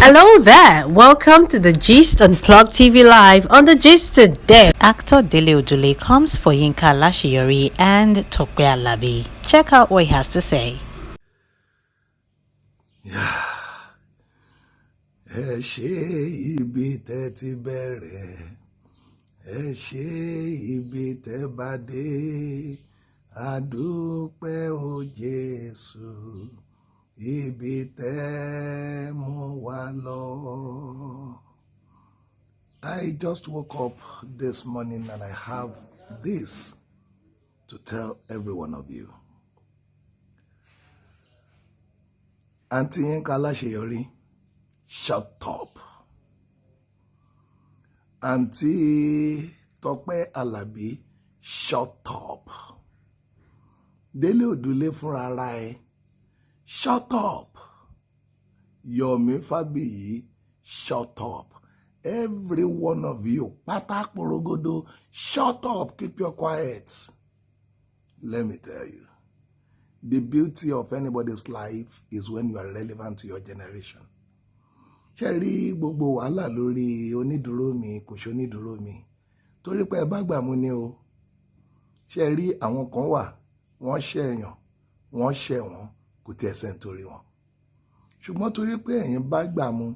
Hello there. Welcome to the Gist Unplugged TV Live. On the Gist today, actor Dele Odule comes for Yinka Alaseyori and Tope Alabi. Check out what he has to say. Yeah. Ẹ ṣe ibi tẹ́ ti bẹ̀rẹ̀, ẹ ṣe ibi tẹ́ bá dé, àdúpẹ́ o Jésù, ibi tẹ́ mú wa lọ. I just woke up this morning and I have this to tell every one of you. Aunty Yinka Aláṣeyọrí, shut up. Aunty Tọ́pẹ́ Àlàbí, shut up. Délé Òdúlé fúnra ara ẹ, shut up. Yomi Fábíyì, shut up. Every one of you, pátá porogodo, shut up, keep your quiet. Let me tell you, the beauty of anybody's life is when you are relevant to your generation. Ṣe rí gbogbo wàhálà lórí onídùúró mi, kò ṣe onídùúró mi, torí pé ẹ bá gbà mú ni o. Ṣe rí àwọn kan wà, wọ́n ṣẹ̀yàn, wọ́n ṣẹ̀ wọ́n, kò tiẹ̀ sẹ́ nítorí wọn, ṣùgbọ́n torí pé ẹ̀yin bá gbà mú,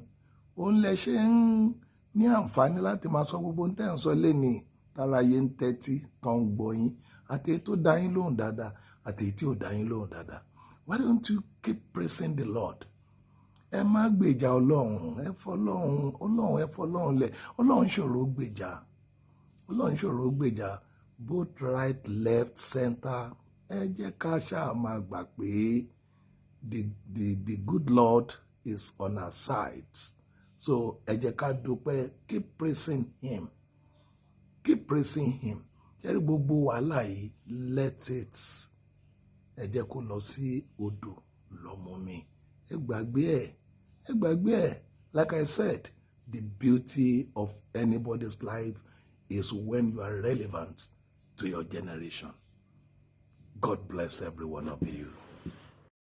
òun lẹ ṣe ń ní àǹfààní láti máa sọ gbogbo ohun tẹ́ ń sọ lénìí, táráyé ń tẹ́tí tán ń gbọ́ yín, àti èyí tó dá yín lóhùn dáadáa àti èyí tí ò dá yín lóhùn dáadáa. Why don't you keep praising the Lord? Ẹ má gbèjà Ọlọ́run, ẹ fọlọ́run, Ọlọ́run, ẹ fọlọ́run lẹ̀. Ọlọ́run ṣòro gbèjà, Ọlọ́run ṣòro gbèjà, both right, left, center. Ẹ jẹ́ ká ṣáà máa gbà pé the good Lord is on our side. So ẹ jẹ́ ká dúpẹ́. Keep praising him, keep praising him. Jẹ́rí gbogbo wàhálà yìí, let it, ẹ jẹ́ kó lọ sí odò lọ́mú mi. Ẹ gbàgbé ẹ, ẹ gbàgbé ẹ. Like I said, the beauty of anybody's life is when you are relevant to your generation. God bless every one of you.